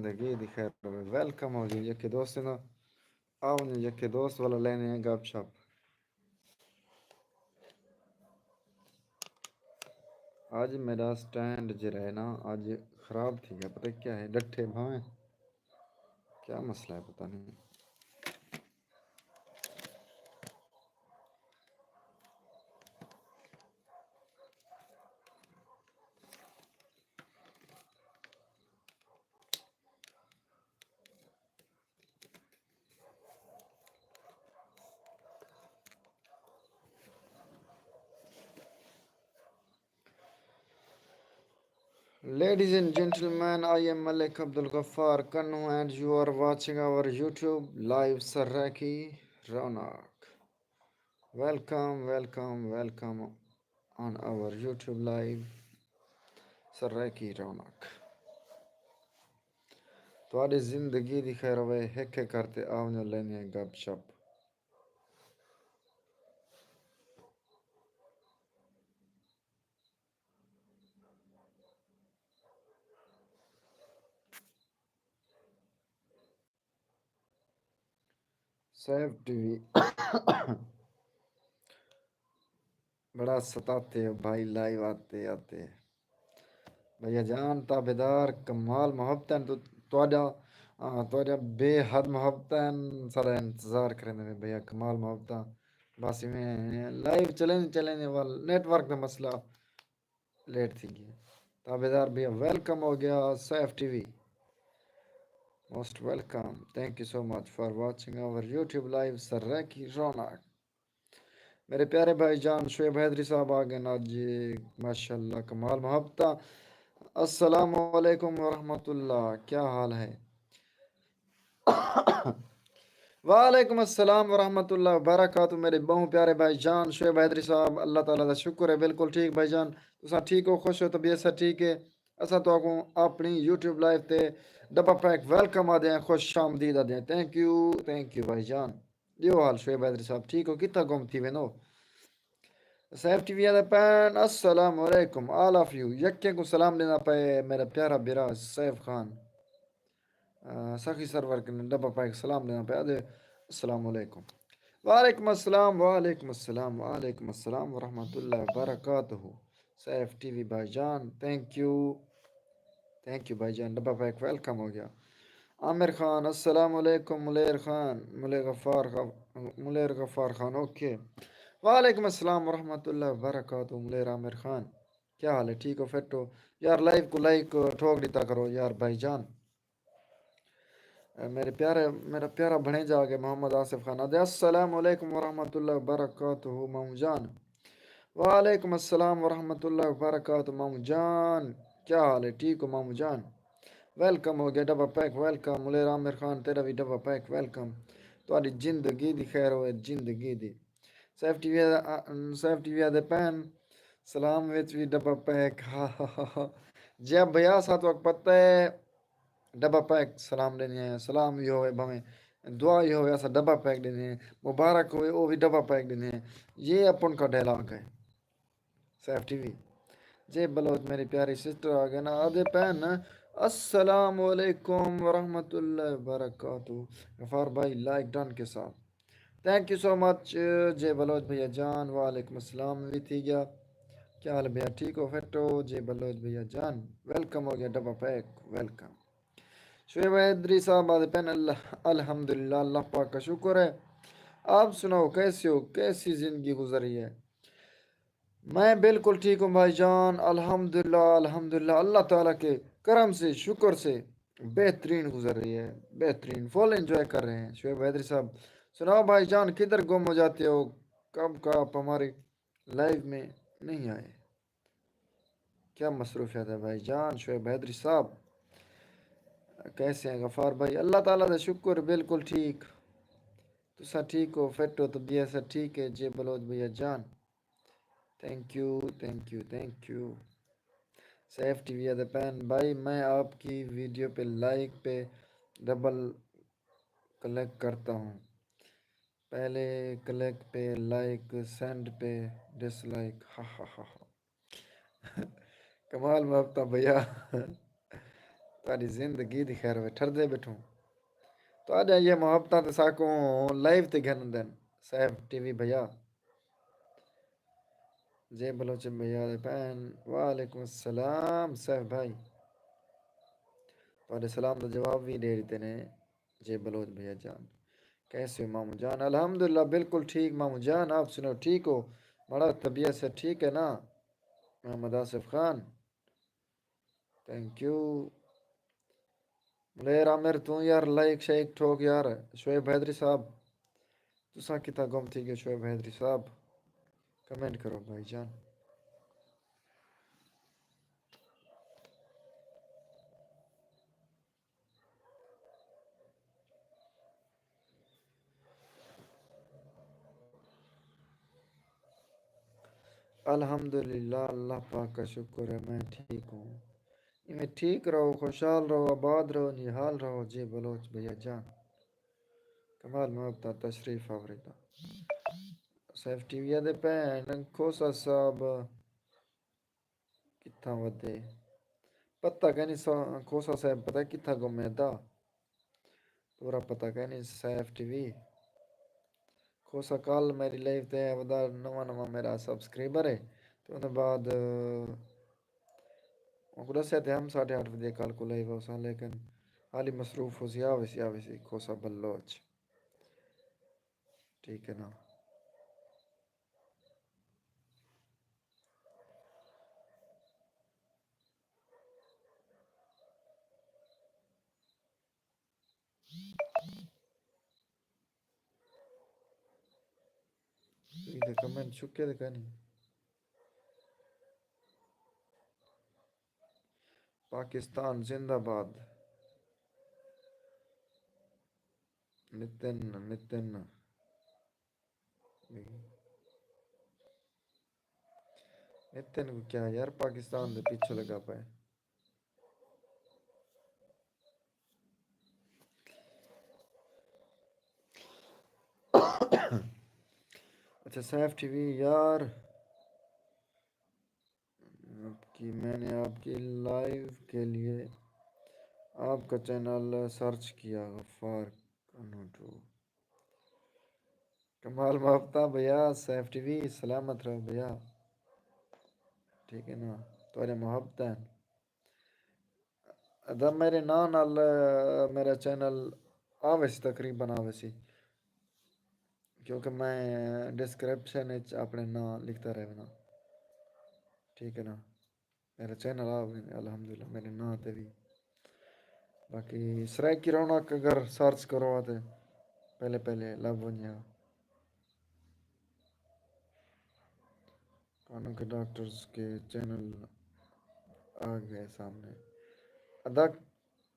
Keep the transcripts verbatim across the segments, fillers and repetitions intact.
زندگی دی خیر ہوے۔ ویلکم ہو جی یکے دوست نا، آؤ جی یکے دوست والا لینے ہیں گپ شپ۔ اج میرا سٹینڈ جیرا ہے نا، اج خراب تھی گیا، پتہ کیا ہے، ڈٹھے بھاویں کیا مسئلہ ہے، پتہ نہیں۔ Ladies and gentlemen, I am Malik Abdul Ghaffar Kannu and you are watching our YouTube live Saraiki Ronak. Welcome, welcome, welcome on our YouTube live Saraiki Ronak. تہاݙی زندگی دی خیر ہوے، ہک ہک کر تے آ ونڄو لیندے ہیں گپ شپ۔ سیف ٹی وی بڑا ستاتے ہو بھائی، لائیو آتے آتے۔ بھیا جان تابعدار کمال محبتاں، تو تہاݙا، آ، تہاݙا بے حد محبتاں، سارا انتظار کریندے نے بھیا کمال محبتاں۔ بس ایویں لائیو چلیں چلیں ول نیٹ ورک دا مسئلہ لیٹ تھی گیا۔ تابعدار بھیا ویلکم ہو گیا Saif T V. Most welcome. Thank you so much for watching our YouTube live Saraiki رونق۔ میرے پیارے بھائی جان شعیب حیدری صاحب آ گئے نا جی، ماشاءاللہ کمال محبتاں۔ السلام علیکم ورحمۃ اللہ، کیا حال ہے؟ وعلیکم السلام ورحمۃ اللہ وبرکاتہ۔ میرے بہوں پیارے بھائی جان شعیب حیدری صاحب، اللہ تعالیٰ دا شکر ہے، بالکل ٹھیک بھائی جان۔ تساں ٹھیک ہو، خوش ہو، طبیعت سا ٹھیک ہے؟ اساں تہاکوں اپݨی یوٹیوب لائیو تے ڈبہ پیک ویلکم آدھے ہیں، خوش آمدید آدھے ہیں۔ تھینک یو، تھینک یو بھائی جان۔ ݙیو حال شعیب حیدری صاحب، ٹھیک ہو؟ کتھاں گم تھی ویندو؟ سیف ٹی وی آدھے پئن، السلام علیکم، آل آف یو۔ یکیں کوں سلام ݙیندا پئے میرا پیارا بھرا سیف خان۔ آ، سخی سرور کنے ڈبہ پائے سلام ݙیندا پئے، آدھے السلام علیکم۔ وعلیکم السلام، وعلیکم السلام، وعلیکم السلام ورحمۃ اللہ وبرکاتہ۔ سیف ٹی وی بھائی جان، تھینک یو۔ تھینک یو بھائی جان، ڈبہ پیک ویلکم ہو گیا۔ عامر خان، السلام علیکم۔ ملیر خان، ملیر غفار خا-، ملیر غفار خان، اوکے۔ وعلیکم السلام ورحمۃ اللہ وبرکاتہ۔ ملیر عامر خان، کیا حال ہے؟ ٹھیک ہو؟ فٹ ہو؟ یار لائیو کوں لائک ٹھوک ݙتا کرو یار بھائی جان۔ اے میرے پیارے، میرا پیارا بھݨیجا آ گیا محمد آصف خان۔ آدھے السلام علیکم ورحمۃ اللہ وبرکاتہ ماموں جان۔ وعلیکم السلام ورحمۃ اللہ وبرکاتہ ماموں جان۔ کیا حال ہے؟ ٹھیک ہو ماموں جان؟ ویلکم ہو گیا ڈبہ پیک، ویلکم۔ ملیر عامر خان، تیرا بھی ڈبہ پیک ویلکم۔ تہاݙی زندگی دی خیر ہوئے، زندگی دی۔ سیف ٹی وی، سیف ٹی وی آدھے پئن، سلام وچ وی ڈبہ پیک۔ ہا ہا ہا ہا۔ جی بھیا، اساں تہاکوں پتہ ہے، ڈبہ پیک سلام ݙیندے ہیں، سلام وی ہووے، بھاویں دعا وی ہووے، اساں ڈبہ پیک ݙیندے ہیں، مبارک ہووے، او وی ڈبہ پیک ݙیندے ہیں۔ یہ اپن کا ڈائلاگ ہے۔ سیف ٹی وی۔ جے بلوچ، میری پیاری سسٹر آ گئے نا، آدھے پئن، السلام علیکم ورحمۃ اللہ وبرکاتہ۔ غفار بھائی، لائک ڈن کے ساتھ۔ تھینک یو سو مچ جے بلوچ بھیا جان۔ وعلیکم السلام وی تھی گیا۔ کیا حال ہے بھیا، ٹھیک ہو، فٹ ہو؟ جے بلوچ بھیا جان، ویلکم ہو گیا ڈبہ پیک، ویلکم۔ شعیب حیدری صاحب آدھے پئن، اللہ، الحمدللہ، اللہ پاک کا شکر ہے۔ آپ سناؤ، کیسے ہو؟ کیسی زندگی گزر رہی ہے؟ میں بالکل ٹھیک ہوں بھائی جان، الحمدللہ، الحمدللہ، اللہ تعالیٰ کے کرم سے، شکر سے بہترین گزر رہی ہے، بہترین، فل انجوائے کر رہے ہیں۔ شعیب حیدری صاحب، سناؤ بھائی جان، کدھر گم ہو جاتے ہو؟ کب کا آپ ہماری لائیو میں نہیں آئے؟ کیا مصروفیت ہے بھائی جان؟ شعیب حیدری صاحب، کیسے ہیں غفار بھائی؟ اللہ تعالیٰ دا شکر، بالکل ٹھیک۔ تساں ٹھیک ہو، فٹ ہو، طبیعت سا ٹھیک ہے؟ جے بلوچ بھیا جان، thank you, thank you, thank you. Saif T V آدھے پئن، بھائی میں آپ کی ویڈیو پہ لائک پہ ڈبل کلک کرتا ہوں، پہلے کلک پہ لائک، سینڈ پہ ڈس لائک۔ ہا ہا ہا ہا۔ کمال محبتاں بھیا۔ تہاݙی زندگی دی خیر ہووے، ٹھردے ٻیٹھوں۔ تہاݙیاں یہ محبتاں تے ساکوں لائیو تے گھن دین۔ سیف ٹی وی بھیا، جے بلوچ بھیا دے بھین، وعلیکم السلام سیف بھائی۔ تہاݙے سلام دا جواب وی ݙے ݙتے نے۔ جے بلوچ بھیا جان، کیسے ہو ماموں جان؟ الحمدللہ بالکل ٹھیک ماموں جان، آپ سناؤ ٹھیک ہو؟ ماڑا طبیعت سے ٹھیک ہے نا؟ Muhammad Asif Khan, thank you. ملیر عامر، توں یار لائک شائک ٹھوک یار۔ شعیب حیدری صاحب، تساں کتھاں گم تھی ڳئے؟ شعیب حیدری صاحب، کمنٹ کرو بھائی جان۔ الحمدللہ، اللہ پاک کا شکر ہے، میں ٹھیک ہوں۔ ایویں ٹھیک رہو، خوشحال رہو، آباد رہو، نہال رہو جے بلوچ بھیا جان۔ کمال محبت تشریف آوریدا۔ سیف ٹی وی دے بھین، کھوسہ صاحب کتھاں ودے؟ پتہ کائنی سا-، کھوسہ صاحب پتہ کتھاں گم ہے دا؟ پورا پتہ کائنی سیف ٹی وی۔ کھوسہ کل میری لائیو تے آیا ودا، نواں نواں میرا سبسکرائبر ہے۔ تے اوندے بعد، اونکوں ݙسیا تے ہم ساڑھے اٹھ وڄے کل کوں لائیو ہوساں، لیکن حالی مصروف ہوسی، آویسی، آویسی کھوسہ بلوچ۔ ٹھیک ہے نا۔ ایندے کمنٹ چکے دے کائنی۔ پاکستان زندہ باد۔ نتن، نتن۔ نتن کو کیا یار، پاکستان دے پیچھے لگا پئے۔ اچھا سیف ٹی وی یار، آپ کی، میں نے آپ کی لائیو کے لیے آپ کا چینل سرچ کیا، غفار انوٹو۔ کمال محبتاں بھیا، سیف ٹی وی سلامت رہو بھیا۔ ٹھیک ہے نا، تہاݙے محبتاں۔ ادا میرے ناں نال میرا چینل آویسی، تقریباً آویسی، کیونکہ میں ڈسکرپشن وچ اپݨے ناں لکھدا رہوینا۔ ٹھیک ہے نا، میرا چینل آ ویندے الحمدللہ میرے ناں تے وی۔ باقی سرائیکی رونق اگر سرچ کرو تے پہلے پہلے لب ونڄے۔ کانوں کے ڈاکٹرز کے چینل آ ڳئے سامݨے۔ ادا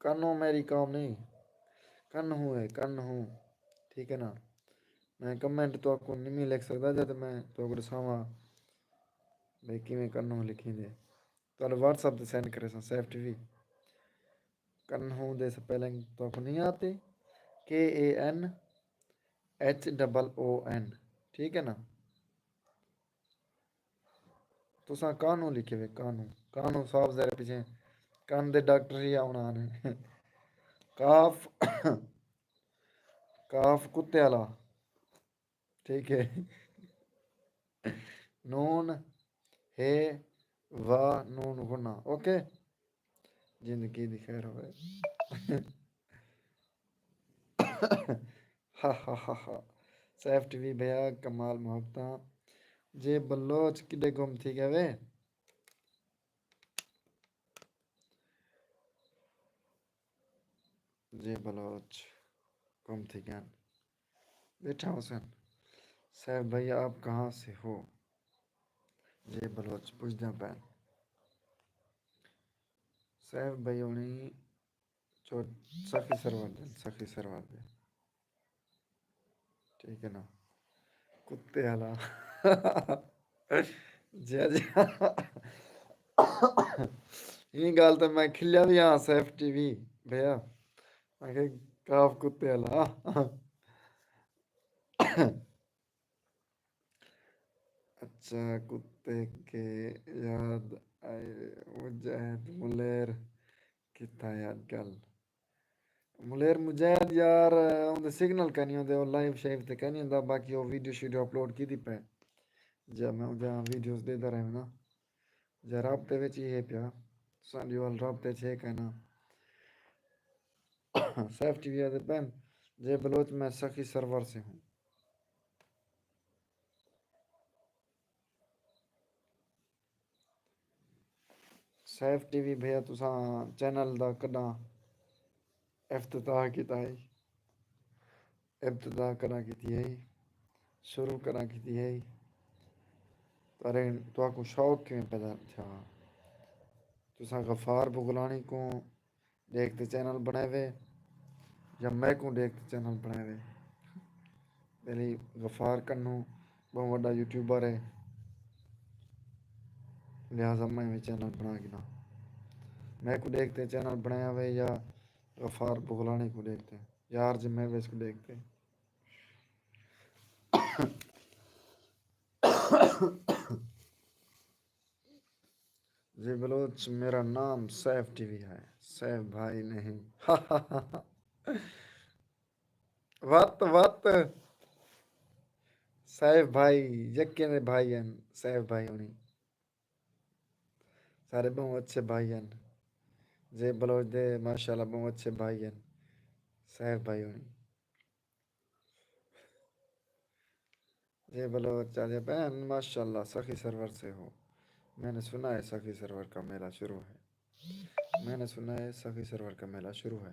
کانوں میری قوم نہیں، کنہوں ہے، کنہوں۔ ٹھیک ہے نا؟ میں کمنٹ تہاکوں نمی لکھ سڳدا جے، تے میں تہاکوں ݙساواں بھئی کیویں کنہوں لکھیندے۔ تہاݙے واٹس ایپ تے سینڈ کریساں، سیف ٹی وی۔ کنہوں دے سپیلنگ تہاکوں نہیں آتی؟ K A N H double O N, ٹھیک ہے نا؟ تساں کانوں لکھے وے، کانوں، کانوں صاف ظاہر ہے پچھے کن دے ڈاکٹر ہی آوݨا نے۔ کاف، کاف کتے آلا۔ ٹھیک ہے۔ نون ہے وا نون غنہ۔ اوکے۔ زندگی دی خیر ہوئے۔ ہا ہا ہا ہا۔ سیف ٹی وی بھیا کمال محبتاں۔ جے بلوچ کݙے گم تھی ڳئے وے؟ جے بلوچ گم تھی ڳئن۔ ٻیٹھا ہوسن۔ سیف بھائی آپ کہاں سے ہو؟ جے بلوچ پچھدیاں پئن۔ سیف بھائی ہوݨی چوٹ سخی سرور دے، سخی سرور دے۔ ٹھیک ہے نا؟ کتے آلا۔ جی، جی۔ ایں ڳالھ تے میں کھلیا وی ہاں، سیف ٹی وی بھیا۔ میں کہ کاف کتے آلا۔ اچھا، کتے کے یاد آئے، مجاہد ملیر کتھاں ہے اڄ کل؟ ملیر مجاہد یار، اوندے سگنل کائنی ہوندے، او لائیو شائیو تے کائنی ہوندا، باقی او ویڈیو شیڈیو اپلوڈ کیتی پئے۔ جا میں اوندیاں ویڈیوز ݙیہدا رہویں نا۔ جا رابطے وچ ہی ہے پیا، ساݙی ول رابطے چ ہے کائنا۔ سیف ٹی وی آہدے پئن، جے بلوچ میں سخی سرور سے ہوں۔ سیف ٹی وی بھیا، تساں چینل دا کݙاں افتتاح کیتا ہئی؟ ابتدا کݙاں کیتی ہئی؟ شروع کݙاں کیتی ہئی؟ تہاݙے، تہاکوں شوق کیویں پیدا تھیا؟ تساں غفار بغلانی کوں ݙیکھ تے چینل بݨائے وے یا میکوں ݙیکھ تے چینل بݨائے وے؟ پہلی غفار کنوں ٻہوں وݙا یوٹیوبر ہے، لہٰذا میں وی چینل بݨا گھناں۔ میکوں ݙیکھ تے چینل بݨایا وے یا غفار بغلانی کوں ݙیکھ تے؟ یار جے میں ویس کوں ݙیکھ تے۔ جی بلوچ، میرا نام سیف ٹی وی ہے، سیف بھائی نہیں۔ وت وت۔ سیف بھائی یکیں دے بھائی ہن، سیف بھائی ہونی سارے ٻہوں اچھے بھائی ہن۔ جے بلوچ دے ماشاءاللہ ٻہوں اچھے بھائی ہن، سیف بھائی ہونی۔ جے بلوچ آہدے پئن، ماشاءاللہ سخی سرور سے ہو۔ میں نے سنا ہے سخی سرور کا میلہ شروع ہے۔ میں نے سنا ہے سخی سرور کا میلہ شروع ہے۔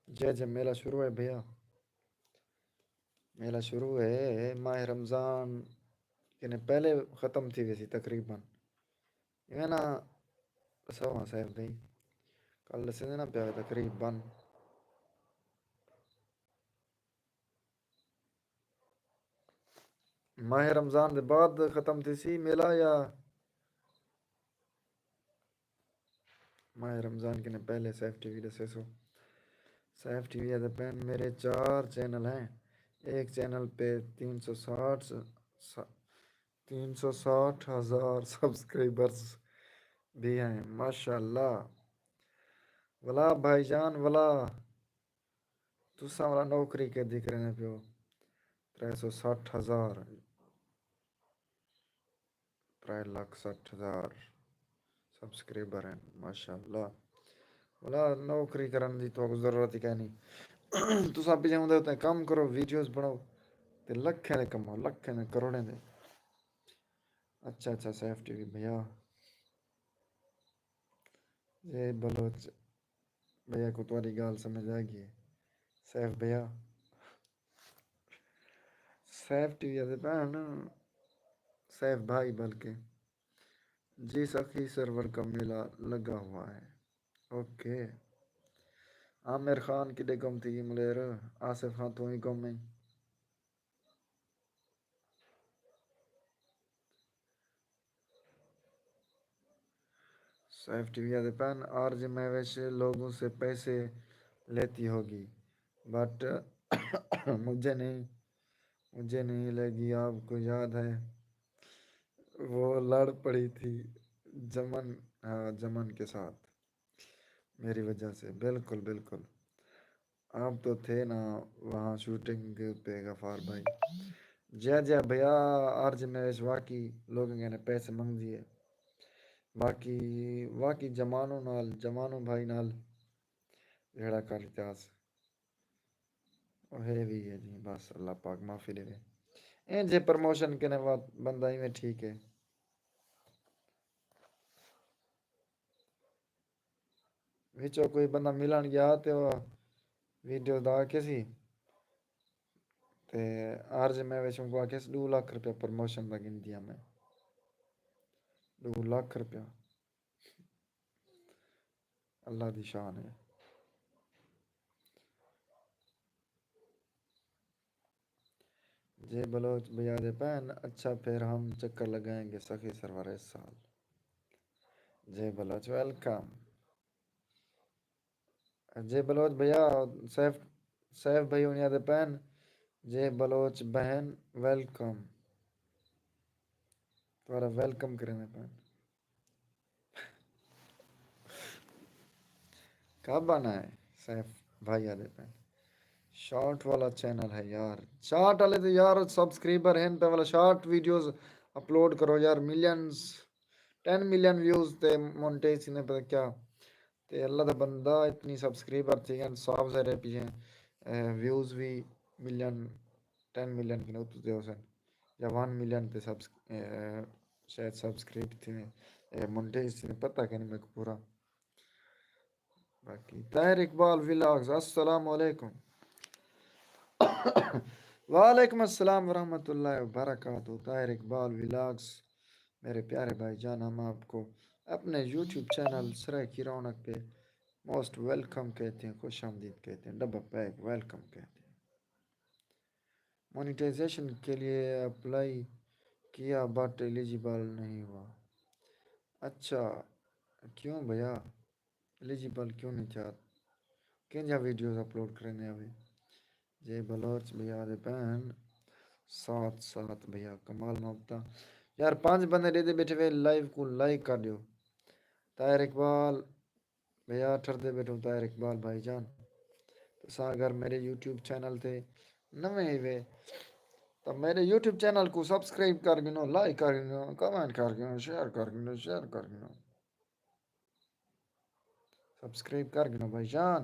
جے جے میلہ شروع ہے بھیا، میلہ شروع ہے ماہ رمضان کنے پہلے ختم تھی ویسی تقریباً۔ ایویں نا ݙسو ہاں صاحب بھائی، کل ݙسیندے نا پیا تقریباً۔ ماہ رمضان دے بعد ختم تھیسی میلہ یا ماہ رمضان کنے پہلے؟ سیف ٹی وی ݙسیسو۔ سیف ٹی وی آہدے پئن، میرے چار چینل ہیں، ایک چینل پہ تین سو ساٹھ، تین سو ساٹھ ہزار سبسکرائبرز بھی ہیں، ماشاءاللہ۔ ولا بھائی جان، ولا تساں ولا نوکری کیندی کریندے پیو؟ ترے سو سٹھ ہزار، ترے لکھ سٹھ ہزار سبسکرائبر ہیں، ماشاءاللہ۔ ولا نوکری کرݨ دی تہاکوں ضرورت ہی کائنی۔ تساں پچھے اوندے اتے کم کرو، ویڈیوز بݨاؤ تے لکھیں دے کماؤ، لکھیں دے، کروڑیں دے۔ اچھا اچھا سیف ٹی وی بھیا، جے بلوچ بھیا کوں تہاݙی ڳالھ سمجھ آ ڳئی ہے۔ سیف بھیا، سیف ٹی وی آہدے پئن، سیف بھائی بلکہ۔ جی سخی سرور کا میلہ لگا ہوا ہے۔ اوکے۔ عامر خان کݙے گم تھی ڳئی ملیر؟ آصف خان توں ہی گم ہیں۔ سیف ٹی وی آہدے پئن، آر جے مہوش لوگوں سے پیسے لیتی ہوگی، بٹ مجھے نہیں، مجھے نہیں لے گی۔ آپ کو یاد ہے وہ لڑ پڑی تھی جمن، ہاں، جمن کے ساتھ میری وجہ سے۔ بالکل بالکل۔ آپ تو تھے نا وہاں شوٹنگ پہ غفار بھائی۔ جیا جیا بھیا، آر جے مہوش واقعی لوگوں کنے پیسے منگدی ہے۔ باقی واقعی جمانو نال، جمانو بھائی نال جھیڑا کر ݙتا ہس۔ او ہے وی ہے جی، بس اللہ پاک معافی ݙیوے۔ ایں جے پروموشن کنے وا-، بندہ ایویں ٹھیک ہے۔ وچوں کوئی بندہ ملݨ ڳیا تے او ویڈیو دا آکھیسی تے آر جے مہوش کوں آکھیس ݙو لکھ روپیہ پروموشن دا گھندیاں میں۔ ݙو لکھ روپیہ۔ اللہ دی شان ہے۔ جے بلوچ بھیا آہدے پئن، اچھا پھر ہم چکر لگائیں گے سخی سرور اس سال۔ جے بلوچ ویلکم۔ جے بلوچ بھیا، سیف، سیف بھائی ہونی آہدے پئن، جے بلوچ بہن ویلکم۔ تہاݙا ویلکم کریندے پئن۔ کیا بنا ہے؟ سیف بھائی آدھے پہ شارٹ والا چینل ہے یار۔ شارٹ والے تو یار سبسکرائبر ہیں پہ والا، شارٹ ویڈیوز اپلوڈ کرو یار۔ ملینز، ٹین ملین ویوز تے مونٹیج تھیندے پتہ کیا؟ تے اللہ دا بندہ، اتنی سبسکرائبر تھی ڳئن، صاف ظاہر ہے پیچھے ویوز بھی ملین، ٹین ملین کنوں اتوں تے ہوسن، یا ون ملین تے سبس شاید سبسکرائب تھی مونٹیج تھی، پتہ کائنی میکوں پورا۔ باقی طاہر اقبال ولاگز، السلام علیکم۔ وعلیکم السلام ورحمۃ اللہ وبرکاتہ۔ طاہر اقبال ولاگز، میرے پیارے بھائی جان، ہم آپ کو اپنے یوٹیوب چینل سرائیکی رونق پہ موسٹ ویلکم کہتے ہیں، خوش آمدید کہتے ہیں، ڈبہ پیک ویلکم کہتے ہیں۔ مونیٹائزیشن کے لیے اپلائی کیا بٹ ایلیجیبل نہیں ہوا۔ اچھا، کیوں بھیا؟ ایلیجیبل کیوں نہیں تھیا؟ کینجھا ویڈیوز اپلوڈ کریندے ہوے؟ جے بلوچ بھیا دے بہن، ساتھ ساتھ بھیا، کمال محبتاں۔ یار پنج بندے ݙیہدے ٻیٹھے وے، لائیو کوں لائک کر ݙیو۔ طاہر اقبال بھیا، ٹھردے ٻیٹھو طاہر اقبال بھائی جان۔ تساں اگر میرے یوٹیوب چینل تے نویں ہی وے تاں میرے یوٹیوب چینل کوں سبسکرائب کر گھنو، لائک کر گھنو، کمنٹ کر گھنو، شیئر کر گھنو، شیئر کر گھنو۔ سبسکرائب کر گھنو بھائی جان۔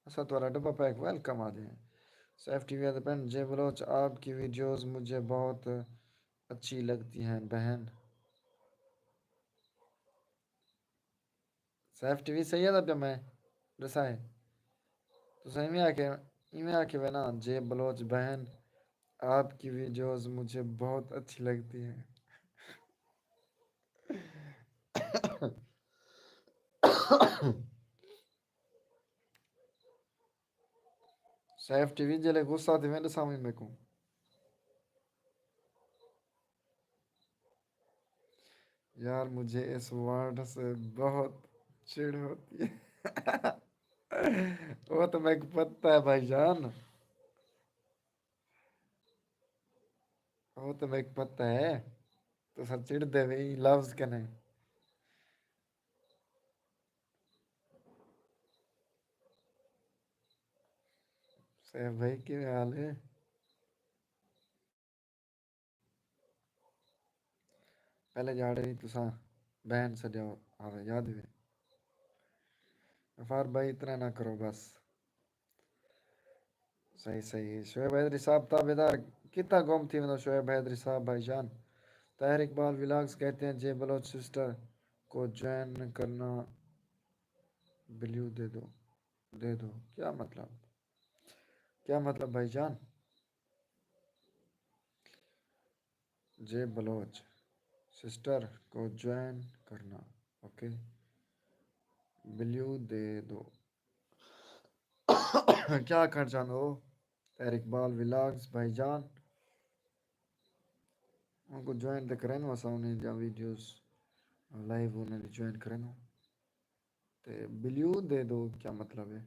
اساں تہاݙا ڈبہ پیک ویلکم آہدے ہیں۔ سیف ٹی وی آہدے پن، جے بلوچ، آپ کی ویڈیوز مجھے بہت اچھی لگتی ہیں بہن۔ سیف ٹی وی صحیح آہدا پیا، میں ݙسائے۔ تساں ایویں آکھے، ایویں آکھے وے نا، جے بلوچ بہن، آپ کی ویڈیوز مجھے بہت اچھی لگتی ہیں۔ سیف ٹی وی جلے غصہ تھی ویں ݙساویں میکوں۔ یار مجھے اس ورڈ سے بہت چڑ ہوتی ہے۔ وہ تو میکوں پتہ ہے بھائی جان، وہ تو میکوں پتہ ہے۔ تساں چڑ دے وے لفظ کنے۔ سیف بھائی کیویں حال ہے؟ پہلے جاڑے ہی تساں بہن سݙیا ہاوے، یاد ہوے؟ غفار بھائی اتنا نہ کرو بس۔ صحیح صحیح۔ شعیب حیدری صاحب تابعدار کتھاں گم تھی ویندو؟ شعیب حیدری صاحب بھائی جان۔ طاہر اقبال ولاگز کہتے ہیں جے بلوچ سسٹر کو جوائن کرنا، بلیو دے دو، دے دو۔ کیا مطلب؟ کیا مطلب بھائی جان؟ جے بلوچ سسٹر کو جوائن کرنا، اوکے، بلیو دے دو۔ کیا آکھݨ چاہندو طاہر اقبال ولاگز بھائی جان؟ ان کو جوائن تے کرینو اساں، انہیں دیاں ویڈیوز لائیو انہیں دی جوائن کرینو۔ تے بلیو دے دو کیا مطلب ہے؟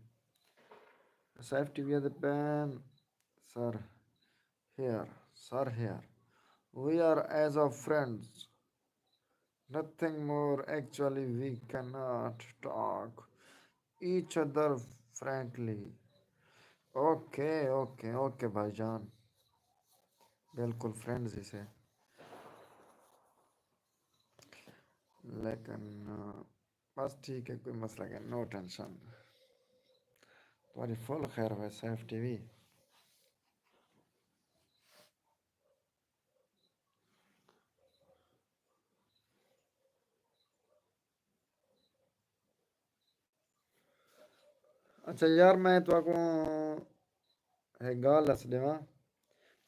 سیف ٹی وی آہدے پن، sir here, sir here, we are as of friends, nothing more, actually we cannot talk each other frankly. Okay okay okay بھائی جان، بالکل فرینڈز ہی سے، لیکن بس ٹھیک ہے، کوئی مسئلہ نہیں، نو ٹینشن۔ تہاݙی فل خیر ہوئے سیف ٹی وی۔ اچھا یار، میں تہاکوں ہک ڳالھ ݙس ݙیواں،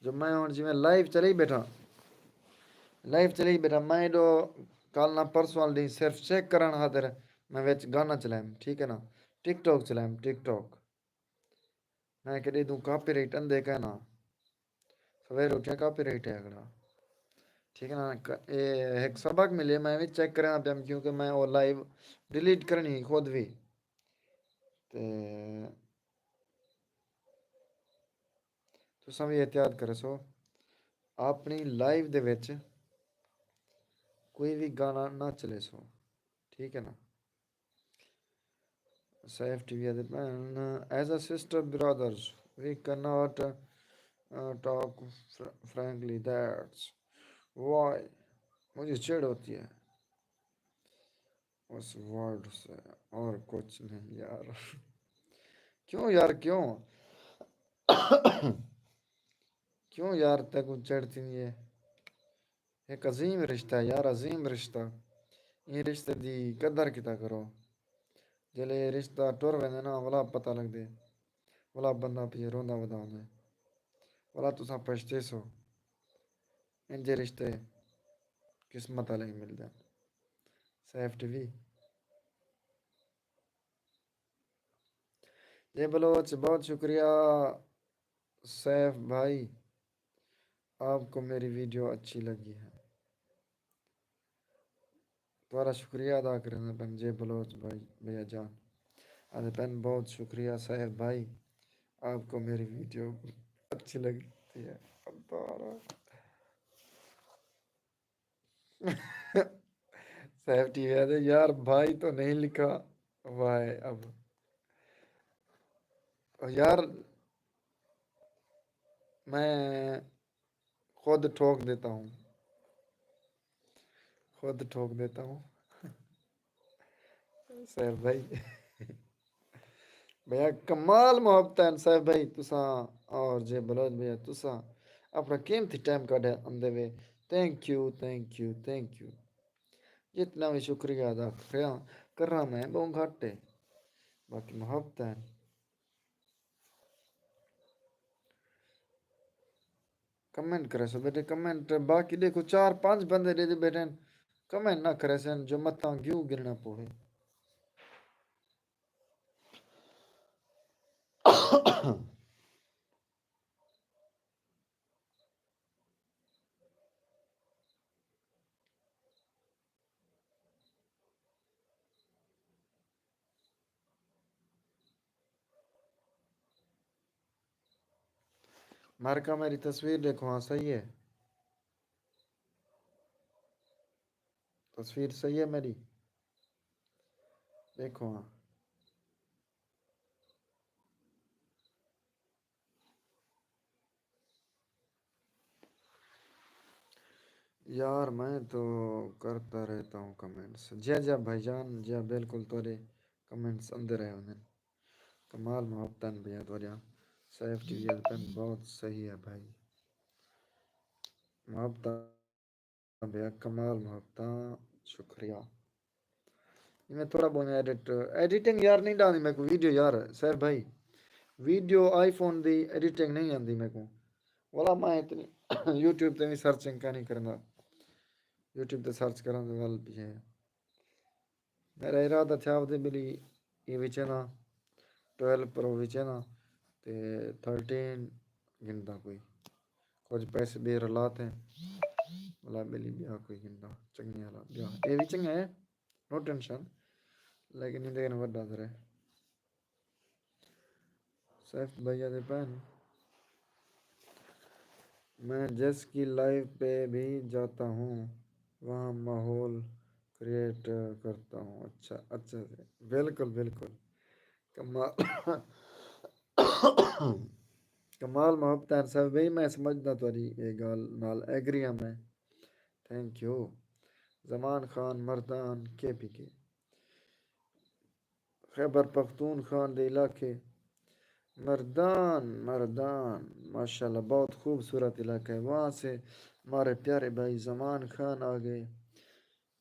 جو میں ہݨ جیویں لائیو چلائی ٻیٹھاں، لائیو چلائی ٻیٹھاں، میں ایݙو کل نہ پرسوں والے ݙینہہ صرف چیک کرݨ خاطر میں وچ گانا چلائم، ٹھیک ہے نا، ٹک ٹاک چلائم، ٹک ٹاک۔ میں کݙے ݙیہدوں کاپی رائٹ اندے کائنا، سویرے اٹھیا کاپی رائٹ ہے اڳلا، ٹھیک ہے نا۔ ک- اے ہک سبق ملے، میں وی چیک کرینداں پیام، کیونکہ میں او لائیو ڈیلیٹ کرݨی ہئی خود وی۔ تے تساں وی احتیاط کریسو، اپݨی لائیو دے وچ کوئی وی گانا نہ چلیسو، ٹھیک ہے نا۔ سیف ٹی وی آتے پین، as a sister brothers we cannot talk frankly, that's why. مجھے چڑ ہوتی ہے اس ورڈ سے، اور کچھ نہیں یار۔ کیوں یار، کیوں؟ کیوں یار، تیکوں چڑ تھیندی ہے؟ ہک عظیم رشتہ ہے یار، عظیم رشتہ۔ ایں رشتے دی قدر کیتا کرو۔ جیلے اے رشتہ ٹر ویندے نا، ولا پتہ لڳدے، ولا بندہ پئے روندا ودا ہوندے، ولا تساں پچھتیسو۔ انجھے رشتے قسمت آلے ہی ملدن۔ سیف ٹی وی۔ جے بلوچ، بہت شکریہ سیف بھائی، آپ کو میری ویڈیو اچھی لگی ہے۔ تہاݙا شکریہ ادا کریندے پن جے بلوچ بھائی، بھیا جان۔ آندے پن، بہت شکریہ سیف بھائی، آپ کو میری ویڈیو اچھی لگی ہے۔ سیف ٹی وی آتے، یار بھائی تو نہیں لکھا ہوا ہے اب۔ یار، میں خود ٹھوک دیتا ہوں، خود ٹھوک دیتا ہوں۔ سیف بھائی، بھیا کمال محبت ہیں سیف بھائی تساں، اور جے بلوچ بھیا تساں اپݨا قیمتی ٹائم کڈھ آندے وے۔ Thank you, thank you, thank you. جتنا بھی شکریہ ادا کراں، کراں میں ٻہوں گھٹ ہے، باقی محبت ہیں۔ کمنٹ کریسو بیٹے، کمنٹ۔ باقی ݙیکھو، چار پنج بندے ݙیہدے بیٹھن، کمنٹ نہ کریسن جو متاں کیوں گرنا پوے۔ مارکا، میری تصویر ݙیکھو ہاں، صحیح ہے؟ تصویر صحیح ہے میری؟ ݙیکھو ہاں۔ یار، میں تو کرتا رہتا ہوں کمنٹس۔ جی، جی بھائی جان، جی بالکل، تہاݙے کمنٹس آندے رہے ہوندن۔ کمال محبتاں بھیا تہاݙیاں۔ سیف ٹی وی آتے پن، بہت صحیح ہے بھائی۔ محبتاں بھیا، کمال محبتاں، شکریہ۔ میں تھوڑا بہت ایڈٹ، ایڈیٹنگ یار نہیں ݙاندی میکوں ویڈیو یار، سیف بھائی۔ ویڈیو آئی فون دی ایڈیٹنگ نہیں آندی میکوں۔ ولا میں اتنی یوٹیوب تے بھی سرچنگ کائنی کریندا۔ یوٹیوب تے سرچ کراں تے ول پچھے۔ میرا ارادہ تھیا ودے بلی اے وچے نا، ٹویلو پرو وچے نا، تے تھرٹین گھندا کوئی۔ کجھ پیسے ٻئے رلا تے، ولا بلی ٻیا کوئی گھندا، چنڳے والا ٻیا۔ اے وی چنڳا ہے، نو ٹینشن، لیکن ایندے کن وݙا ذرا۔ سیف بھیا دے پن، میں جس کی لائیو پہ بھی جاتا ہوں، وہاں ماحول کریئیٹ کرتا ہوں۔ اچھا، اچھا جی، بالکل، بالکل۔ کمال، کمال محبت ہے سیف بھائی، میں سمجھدا تہاݙی اے ڳالھ نال ایگری ہاں میں۔ Thank you. Zaman Khan Mardan, K P کے۔ خیبر پختونخوا دے علاقے۔ مردان، مردان، ماشاءاللہ، بہت خوبصورت علاقہ ہے۔ وہاں سے ہمارے پیارے بھائی زمان خان آ گئے۔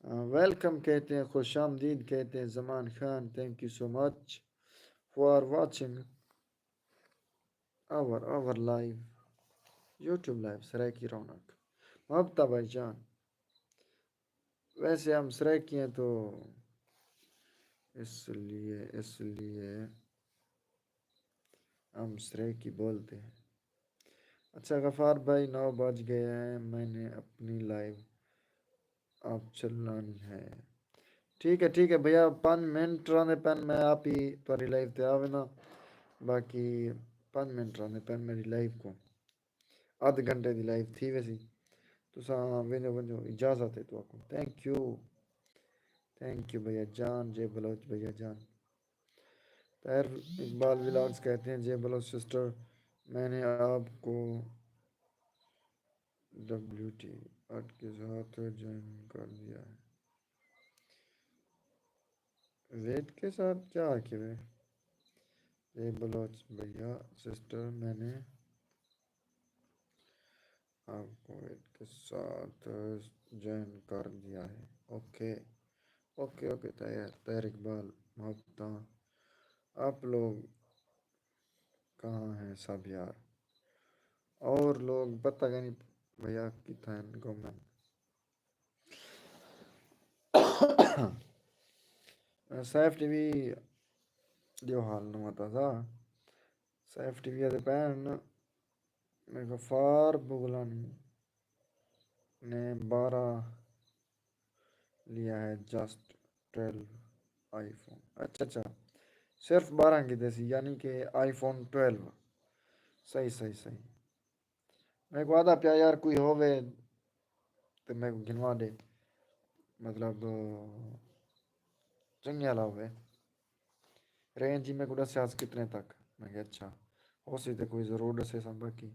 آ، ویلکم کہتے ہیں، خوش آمدید کہتے ہیں Zaman Khan. Thank you so much for watching our, our live, YouTube live Saraiki رونق۔ محبتہ بھائی جان، ویسے ہم سرائیکی ہیں تو اس لیے، اس لیے ہم سرائیکی بولتے ہیں۔ اچھا غفار بھائی، نو بج گئے ہیں، میں نے اپنی لائیو آپ چلانی ہے۔ ٹھیک ہے، ٹھیک ہے بھیا، پنج منٹ رہندے پن، میں آپ ہی تہاݙی لائیو تے آ وینداں۔ باقی پنج منٹ رہندے پن میری لائیو کو۔ ادھ گھنٹے دی لائیو تھی ویسی۔ تساں ونڄو، ونڄو، اجازت ہے تہاکوں۔ Think you. تھینک یو بھیا جان، جے بلوچ بھیا جان۔ طاہر اقبال ولاگز کہتے ہیں، جے بلوچ سسٹر، میں نے آپ کو ڈبلیو ٹی ایٹ کے ساتھ جوائن کر دیا ہے۔ ویٹ کے ساتھ کیا آکھے وے؟ جے بلوچ بھیا سسٹر، میں نے آپ کو ویٹ کے ساتھ جوائن کر دیا ہے۔ Okay, okay, okay. Tahir, Tahir Iqbal, محبتاں۔ آپ لوگ کہاں ہیں سب یار؟ اور لوگ پتہ کہ نہیں بھیا کتھاں ہیں، گم ہیں۔ سیف ٹی وی جو حال نواں تازہ۔ سیف ٹی وی دے پین غفار بغلانی نے بارہ لیا ہے، جسٹ ٹویلو آئی فون۔ اچھا، اچھا، صرف بارہ کی دیسی، یعنی کہ آئی فون ٹویلو۔ صحیح، صحیح، صحیح۔ میں کو آدھا پیا یار، کوئی ہووے تے میں کو گھنوا دے، مطلب چنگے والا ہووے۔ رینج ہی میں کو ڈسیا سی کتنے تک۔ میں کہ اچھا، ہو سی تے کوئی ضرور ڈسے سا۔ باقی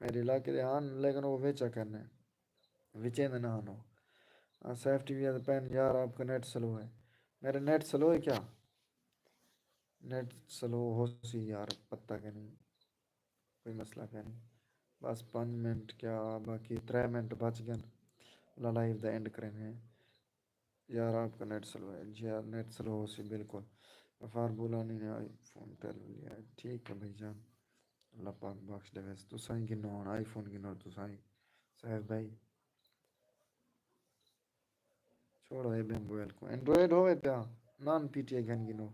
میرے علاقے دے ہن، لیکن وہ ویچا کرنے، وچیں دے نہ ہن وہ۔ ہاں، سیف ٹی وی دے پین، یار آپ کا نیٹ سلو ہے۔ میرا نیٹ سلو ہے کیا؟ نیٹ سلو ہو سی یار، پتہ کہ نہیں، کوئی مسئلہ کہ نہیں۔ بس پنج منٹ کیا، باقی ترے منٹ بچ گئے، لائیو دا اینڈ کریں ہیں۔ یار آپ کا نیٹ سلو ہے۔ جی یار، نیٹ سلو ہو سی بالکل۔ غفار بولانی نے آئی فون ٹویلو لیا ہے۔ ٹھیک ہے بھائی جان، اللہ پاک بخش دے ویسے۔ تساں ہی گھنو ہن آئی فون، گھنو تساں ہی، صاحب بھائی۔ چھوڑو اے بے موبائل کو، اینڈرائڈ ہووے پیا، نان پی ٹی آئی گھن گھنو،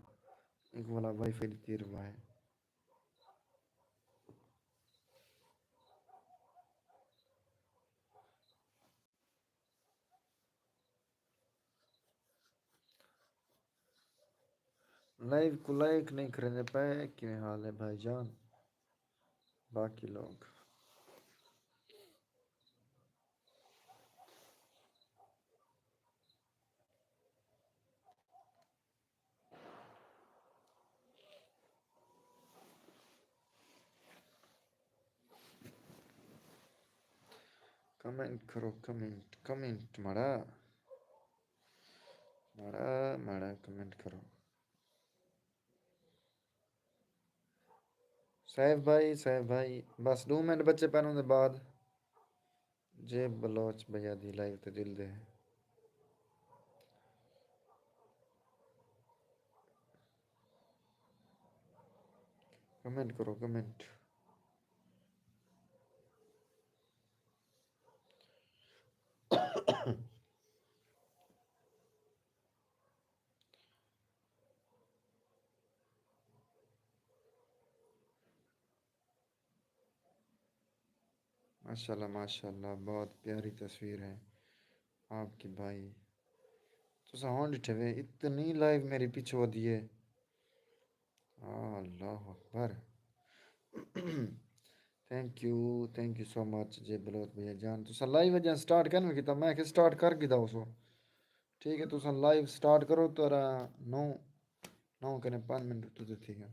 ایک والا وائی فائی ݙتی رہا ہے۔ لائیو کو لائک نہیں کریندے پئے، کیویں حال ہے بھائی جان؟ باقی لوگ کمنٹ کرو، کمنٹ، کمنٹ ماڑا، ماڑا، ماڑا کمنٹ کرو۔ صاحب بھائی، صاحب بھائی، بس ݙو منٹ بچے پئن، اوندے بعد جے بلوچ بھیا دی لائیو تے جلدے ہیں۔ کمنٹ کرو، کمنٹ۔ ماشاءاللہ، ماشاءاللہ، بہت پیاری تصویر ہے آپ کی بھائی۔ تساں ہݨ ݙٹھے وے، اتنی لائیو میری پچھوں ودی ہے۔ آہ، اللہ اکبر۔ Thank you, thank you so much جے بلوچ بھیا جان۔ تساں لائیو اڄاں سٹارٹ کن وی کیتا، میں کہ سٹارٹ کر گھدا ہو سو۔ ٹھیک ہے، تساں لائیو سٹارٹ کرو، تہاݙا نو، نو کنے پنج منٹ اتوں تے تھی ڳئے۔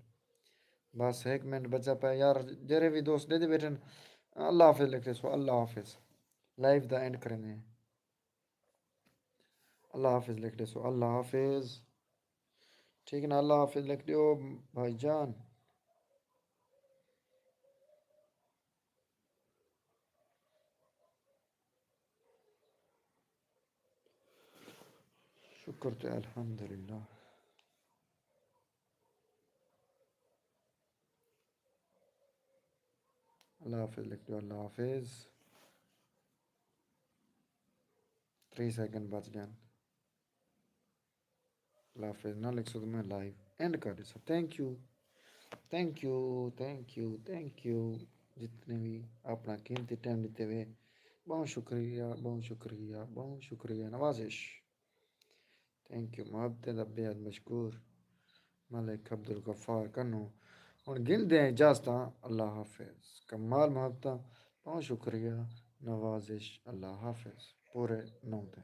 بس ہک منٹ بچا پیا یار، جیڑھے وی دوست ݙیہدے ٻیٹھن، اللہ حافظ لکھ ݙیسو، اللہ حافظ۔ لائیو دا اینڈ کریندے ہیں۔ اللہ حافظ لکھ ݙیسو، اللہ حافظ۔ ٹھیک ہے نا، اللہ حافظ لکھ ݙیو بھائی جان۔ شکر تے الحمدللہ۔ اللہ حافظ لکھ ݙیو، اللہ حافظ۔ تریہہ سیکنڈ بچ ڳئن۔ اللہ حافظ نہ لکھسو تو میں لائیو اینڈ کر ݙیساں۔ Thank you, thank you, thank you, thank you. جتنے وی اپݨا قیمتی ٹائم ݙتے وے، ٻہوں شکریہ، ٻہوں شکریہ، ٻہوں شکریہ۔ نوازش۔ تھینک یو، محبتیں دا بے حد مشکور ملک عبدالغفار کنوں۔ ہݨ گھندے ہیں اجازتاں، اللہ حافظ۔ کمال محبتاں، ٻہوں شکریہ، نوازش، اللہ حافظ۔ پورے نو تے۔